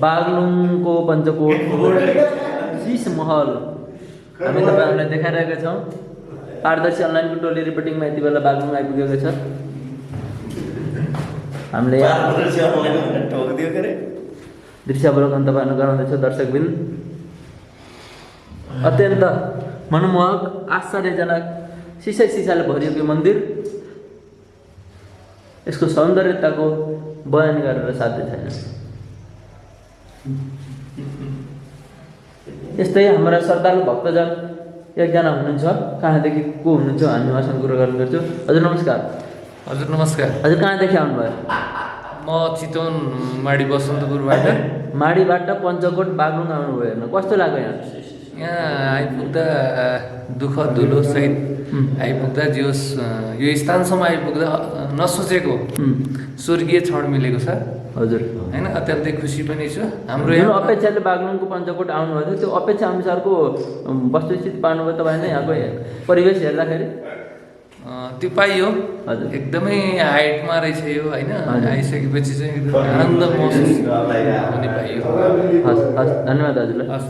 बागलुङको पञ्चकोट शीश महल हामी तपाईहरुलाई देखाइरहेका छौं। पारदर्शी अनलाइनको टोली रिपोर्टिङमा यति बेला बागलुङ आइपुगेको छ। हामीले पारदर्शी अनलाइन ठोक्दियो के रे दृश्यावलोकन तपाईहरुले गराउँदैछ दर्शकबिन। अत्यन्त मनमोहक आश्चर्यजनक सिसाले भरिएको मन्दिर यसको सौन्दर्यताको बयान गरेर साध्य छैन। यस्तै हाम्रा श्रद्धालु भक्तजन एकजना हुनुहुन्छ, कहाँदेखि को हुनुहुन्छ हामी उहाँसँग कुरा गर्ने गर्छौँ। हजुर नमस्कार। हजुर नमस्कार। हजुर कहाँदेखि आउनुभयो? म चितवन माडी बसन्तपुरबाट। माडीबाट पञ्चकोट बागलुङ आउनुभयो। हेर्न कस्तो लाग्यो यहाँ? यहाँ आइपुग्दा दुःख धुलो सहित आइपुग्दा जोस् यो स्थानसम्म आइपुग्दा नसोचेको स्वर्गीय क्षण मिलेको छ। हजुर हैन, अत्यन्तै खुसी पनि छु। हाम्रो जुन अपेक्षाले बागलुङको पञ्चकोट आउनुभयो थियो त्यो अपेक्षा अनुसारको वस्तुस्थिति पाउनुभयो तपाईले? यहाँको परिवेश हेर्दाखेरि त्यो पाइयो। हजुर एकदमै हाइटमा रहेछ यो हैन। आइसकेपछि चाहिँ एकदम आनन्द महसुस हुने पाइयो। हस् धन्यवाद हजुरलाई। हस्।